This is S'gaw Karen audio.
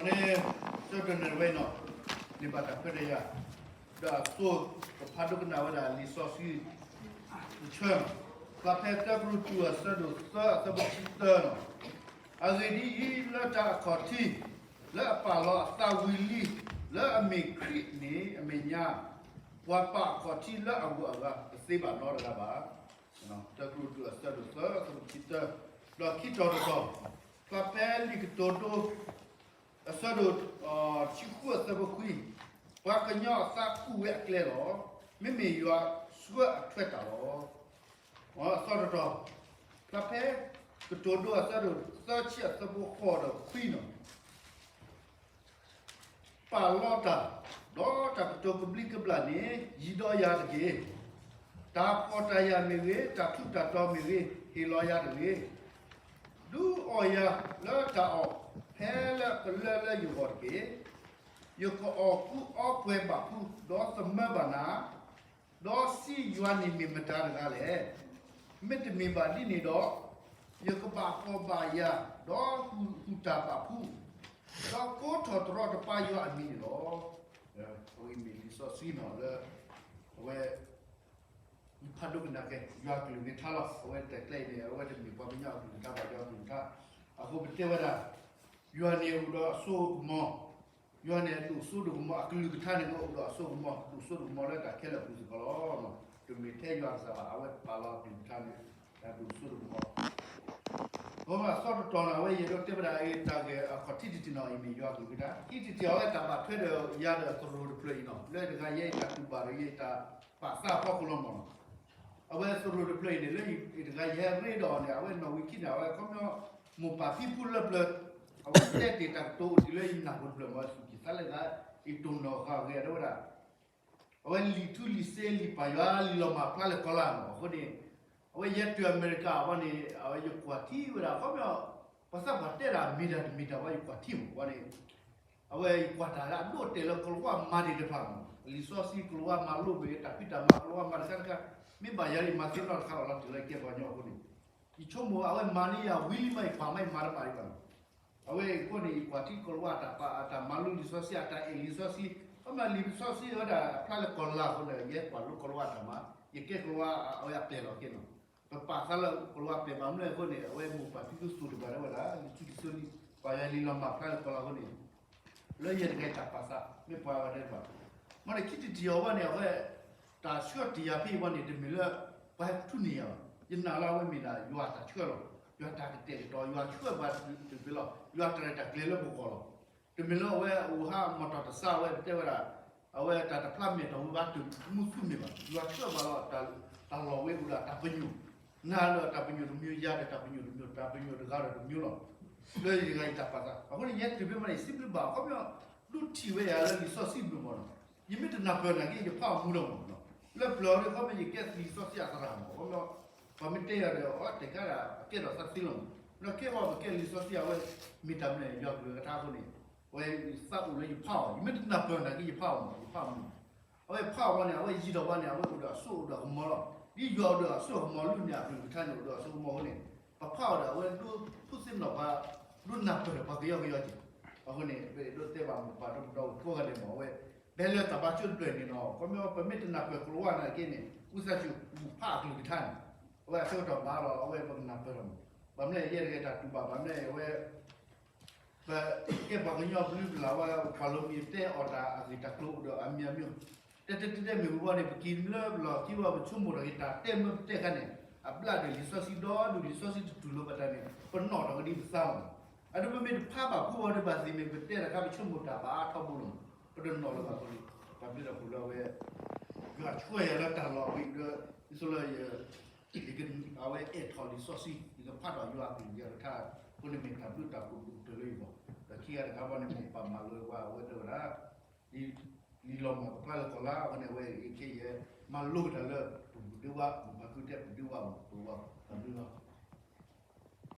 န့ၣ် ဆၢကတီၢ်န့ၣ်ဝဲနီၤ, န့ၢ်ဘၣ်တၢ်ခွဲးတၢ်ယာ်, ဒီးအဆိကဖးဒိကနၣ်ဝဲဒၣ်လံာ်စီဆှံတဆၢ, ပှၤဖဲတၢကရူၢ်တူၢ်အဆၢဒိၣ်သၢအဆၢဖိခံဆံသၢနီၤ, အဂ့ၢ်ဒ်အံၤ, လၢတၢ်အခီၣ်ထံး, လၢအပာ်လီၤအသးဝံၤလံ, လၢအမ့ၢ်ခရံာ်န့ၣ်အမဲာ်ညါ, ပှၤပာ်အခီၣ်ထံးလၢအဂုၤအဂၤတသ့ဘၣ်နီတဂၤဘၣ်. တၢကရူၢ်တူၢ်အဆၢဒိၣ်သၢအဆၢဖိခံဆံသၢ, ဒီးခံတီၤတတီၤ, ပှၤဖဲလံာ်ကတိၤဒိ အဆၢဒိၣ် တဆံဃုအဆၢဖိခွံ, ပှၤကညီအသးကူၣ်ဝဲအကျဲလီၤ. မ့မ့ၢ်ယွၤဆှၢအထွဲတၢ်လီၤ. အသီတတီၤ, ဖျါဖဲကတိၤဒိအဆၢဒိၣ်သၢဆံအဆၢဖိဃိးဒီးခွံနီၤ, ပာ်လီၤတၢ်, ဒီးတၢ်ကတိၤကဘျံးကဘျၣ်န့ၣ် ယံၤဒီးယၤတက့ၢ်. တၢ်ဖှီၣ်တၢ်ယာ်မ့ၢ်ဂ့ၤ, တၢ်ထူးတၢ်တီၤမ့ၢ်ဂ့ၤ, ဟ့ၣ်လီၤယၤတဂ့ၤ. ဒုးအီၣ်ယၤလၢတၢ်အီၣ် ဖဲလၢကလၢလၢယဂီၢ်တက့ၢ်. ယကအီၣ်ကူအီပှဲၤဘၣ်ဖုဒီးသမၢဘၣ်နၤ, ဒီးစံးယွၤန့ၣ်မ့ၢ်မတၤတဂၤလဲၣ်. မ့တမ့ၢ်ဘၣ်ဒ်န့ၣ်ဒီး, ယကဘၣ်ဖှီၣ်ဘၣ်ယာ်, ဒီးဟူးတၢ်ဘၣ်ဖု, ဒီးကိးထီၣ်တရီတပါယွၤအမံၤန့ၣ်လီၤ. အဝဲမ့ၢ်လံာ်စီဆှံနီၤလၢ အဝဲ ယဖးဒိကနၣ်က့ၤ ယွၤကလုၢ်ကထါလီၤ. အဝဲတၢ်ကျဲအံၤန့ၣ် အဝဲတမ့ၢ်ပှၤကညီအကလုၢ်ကထါဘၣ် ယွၤကလုၢ်ကထါ. အဃိပတဲဝဲဒၣ် ယွၤန့ၣ်အိၣ်ဒီးအစိကမီၤ, ယွၤန့ၣ်အဒိၣ်စိဒိၣ်ကမီၤ အကလုၢ်ကထါန့ၣ်ကအိၣ်ဒီးအစိကမီၤ ဒိၣ်စိဒိၣ်ကမီၤလၢတၢ်ခဲလၢာ်အပူၤစ့ၢ်ကီးလီၤ. တမ့ၢ်ထဲယွၤကစၢ်ဘၣ် အဝဲပာ်လီၤအကလုၢ်ကထါန့ၣ် ဒိၣ်စိဒိၣ်ကမီၤ အသီတတီၤန့ၣ် အဝဲယအဲၣ်ဒိးတဲဝဲဒၣ်အတၢ်ဂ့ၢ်အခီၣ်ထံးတထံၣ်န့ၣ် အံၤမ့ၢ်ယွၤကလုၢ်ကထါ. ခံထံၣ်တထံၣ် အဝဲတၢ်ဘၣ်ထွဲဒီးယၤဒီးသရိာ်တဖျၢၣ်အံၤနီၤ လၢတဂၤယဲအံၤတၢ်တူၢ်ဘၣ်ဒီးယဲအံၤတၢ်ပာ်သးအဖီခိၣ်လီၤမးနီၤ. အဝဲသရိာ်တဖျၢၣ်အံၤန့ၣ် လၢယတဂၤယဟဲရ့ဒီးအီၤန့ၣ် အဝဲနီၣ်ဝံၤခံန့ၣ် အဝဲခီပညီ မိၢ်ပၢ်ဖံဖုလၢပျၢၤ အဝဲတဲတ့ၢ်တၢ်ကတိၤအိၣ်တုၤလၢယနၢ်ပူၤတဖျၢၣ်မး သူၣ်ကံၢ်သးလဲသး ယတိၢ်နီၣ်ဃာ်ဂ့ၤဒၣ်ဝဲဒၣ် အဝဲလံာ်ထူလံာ်စ့လံာ်ပၢ်ယွၤလံာ်လီၤမၢ်ဖျါလၢကီၢ်လၢ်မး အဃိန့ၣ် အဝဲယဲတုၤအမဲရကၤအဝဲန့ၣ် အဝဲယကွၢ်ထံဝဲဒၣ် ခီပညီ ပှၤသးပှၢ်တဲဒၣ်မ့ၢ်တၢ်တမ့ၢ်တၢ်ဝဲယကွၢ်ထံမး ဝဲန့ၣ် အဝဲယကွၢ်တၢ်လၢအဒိၣ်တဲာ်လၢကီၢ်လၤဝါမၤဒံးတဖၣ်မး လံာ်စီဆှံကီၢ်လၤဝါမၤလိဘၣ်တၢ်ဖံးတၢ်မၤကီၢ်လၤဝါမၤတခါတခါ မ့ၢ်ဘၣ်ယၤန့ၣ် မၤသ့နီတခါလီၤလီၤတုၤလၢယကဲပှၤကညီအဃိန့ၣ် ယဆိကမိၣ်အဝဲမၤန့ၢ်ယၤဝံၤလံမး ယကွၢ်မး ယမၤတဘၣ်ဒံးဘၣ်နီၤ အဝဲအံၤအဃိန့ၣ် ယကွၢ်ထံကီၢ်လၤဝါအတၢ်ပာ်အတၢ်မၤလိလံာ်စီဆှံ အတၢ်အဲၣ်လံာ်စီဆှံ ခီပညီလံာ်စီဆှံဝဲဒၣ်အဖျါလၢကီၢ်လၤအဃိန့ၣ် ယဲကွၢ်လိကီၢ်လၤဝါအတၢ်မၤ ယကဲကီၢ်လၤဝါအဝဲအပျဲၢ်လီၤက့နီၤ ပပာ်သးလၢကီၢ်လၤဝါပျဲၢ်ဘၣ်မနုၤအဃိန့ၣ် အဝဲမိၢ်ပၢ်ဖံဖုသူၣ်တဘၣ်ဒၣ်ဝဲဒၣ် လံာ်ထူလံာ်စ့လံာ်ပၢ်ယွၤလံာ်လီၤမၢ်ဖျါလၢကီၢ်လၤအဃိန့ၣ် လၢယဲတဂၤအံၤတၢ်ပာ်သး မ့ၢ်ပှၤဂၤဒဲးဘၣ် မ့ၢ်န့ၣ်ခံထံၣ်တထံၣ်အီၤဝဲန့ၣ် အဝဲ တၢ်ဆှၢတ့ၢ်ယၤဖဲအံၤဝဲန့ၣ် တမ့ၢ်လၢ ပှၤဟဲထူန့ၢ်ယၤဘၣ် ယနာ်လၢအဝဲမ့ၢ်ဒၣ် ယွၤတၢ်ဆှၢလီၤ ယွၤတၢ်ကတဲာ်ကတီၤ ယွၤဆှၢပှၤတဖျၢၣ်လီၤ ယွၤတၢ်ရဲၣ်တၢ်ကျဲၤလၢပဂီၢ်လီၤ တမ့ၢ်လၢအဝဲအိၣ်ဟးမီၢ်တီၢ်တစးဝဲ ပတဲဝဲဒၣ် အဝဲတၢ်တဖျါမဲာ်တီၢ်ဝံၤဘၣ်တုၤမုၢ်သူမ့ၢ်ဘၣ် ယွၤဆှၢပှၤလီၤ တၢ်လီၢ်ဝဲအိၣ်ဒီးတၢ်ပညိၣ် နၤဒီးတၢ်ပညိၣ်တမံၤ ယၤဒီးတၢ်ပညိၣ်တမံၤ တၢ်ပညိၣ်တဂၤဒီးတမံၤလီၤ လၢယဂၤအံၤတၢ်ပာ်သး အဃိန့ၣ် ယဲတုၤဖဲမးန့ၣ် စံးဘျုးဘၣ် ခီပညီ ဒိးထံၣ်ဝဲယၤလၢလံာ်စီဆှံဘျုးမးနီၤ ယမ့ၢ်တနၢ်ပၢၢ်နာ်က့ ယဖးအီၤမူလီၤမးနီၤ လၢပျၢၤအီၤဒ်ခီပညီ ယကဲလံာ်စီဆှံအသရၣ်မး ခီပညီ ပှၤမ့ၢ်တဲယၤဒီး အီတဲာ်ခါဒၣ် အကဲထီၣ်သးသ့လီၤမး ဒီးကဲပှၤပကဲလံာ်စီဆှံအဝဲ မ့ၢ်တၢ်မနုၤ ယွၤကလုၢ်ကထါအဃိန့ၣ် အဝဲသးအိၣ်လၢယဖးအီၤ ယမ့ၢ်တနၢ်ပၢၢ်နာ်က့ ယဖးအီၤမး ယဖးအီၤမး အဝဲဖးအီၤဝဲန့ၣ် အဝဲယံၤဒီးဝဲန့ၣ် အဝဲအိၣ်ဒီးအစိအိၣ်ဒီးကမီၤလီၤ ဒ်ယွၤအိၣ်ဒီးအစိအကမီၤ လုၢ်န့ၣ်အကလုၢ်ကထါန့ၣ် အိၣ်ဒီးအစိကမီၤအဃိန့ၣ် ပဖးအီၤဒီး အဝဲဒိးဖိသ့ၣ်နီၣ်ပှၤ ဒိးနၢ်ပၢၢ်ဒီးပှၤကယီကယီက့ၤ အဃိန့ၣ် ပအဲၣ်ဒိးတဲဘၣ်မိၢ်ပၢ်ဒီပုၢ်ဒီဝဲၢ်ကိးဂၤဒဲးမး အဝဲ ဖဲလၢတၢ်ဘါစၢၤတဖျၢၣ်န့ၣ်နီၤ ခီပညီ ပမ့ၢ်တနၢ်ပၢၢ်ကီၢ်လၤဝါနာ်က့န့ၣ် ဝံသးစူၤ ဘူၣ်ဖးအကလုၢ်ကထါန့ၣ် အဝဲအဆၢကတီၢ်ဘၣ်လီၤ အဝဲပကနၢ်ပၢၢ်လီၤမး ဘၣ်မနုၤလဲၣ် ယဲတဂၤတၢ်တူၢ်ဘၣ် ဘၣ်မနုၤလဲၣ် အဝဲ ပကဲပှၤကညီဘျုးပလၢ်ဝဲ ပှၤလီၤမံၤတဲအီၤတၢ်အဂ့ၢ်တၢ်ကျိၤအိၣ်ဒီးအမံၤအမံၤ တဲတဲတဲတဲမ့ၢ်ဝံၤဝဲန့ၣ် ပက့ၤလၢပလီၢ်ခံဝဲ ပဆိကမိၣ်တၢ်ဂ့ၢ်တၢ်တဲမ့ၢ်ပတဲခါန့ၣ် အဘျါဒီးလံာ်စီဆှံဒီဒူၣ် လံာ်စီဆှံတတူၢ်လိာ်ပတၢ်န့ၣ် ပနီၣ်ထီၣ်ကဒံပသးလီၤ. အဒိပမ့ၢ်တဖးဘၣ်ဖုဝဲဒီးဘၣ်သ့ၣ်မ့ၢ်ပတဲတခါ ပဆိကမိၣ်တၢ်ဘၣ်အါထီဘိလီၤ. ပတနီၣ်လၢၤဘၣ်အဃိန့ၣ် တၢ်ဘျုးတၢ်ဖှိၣ်လၢအဝဲ ယွၤဆှၢယၤလၢတၢ်လီၢ်ဝံၤဒီး ဒ်သိးလၢယ အဝဲအဲၣ်ထီၣ်လံာ်စီဆှံ ယကဖးထီၣ်ယွၤအကလုၢ်ယွၤကထါ အဃိန့ၣ်မ့ၢ်တၢ်ဘျုးတၢ်ဖှိၣ်ဒိၣ်ကတၢၢ်လၢယဂီၢ် ဒီးခံဂၤတဂၤဘၣ်န့ၣ် မိၢ်ပၢ်မၤလိဝဲ အဝဲတဲဝဲဒၣ် လံာ်လီၤမၢ်ကဖျါလၢကီၢ်လၤ အဃိန့ၣ် အဝဲအံၤခဲအံၤ မၤလိကတၢၢ်လၢ ပဒုးဝဲ မိၢ်ပၢ်ကုတဲပဒုးဝဲ ပဝဲတၢ်ဘျုးလီၤ.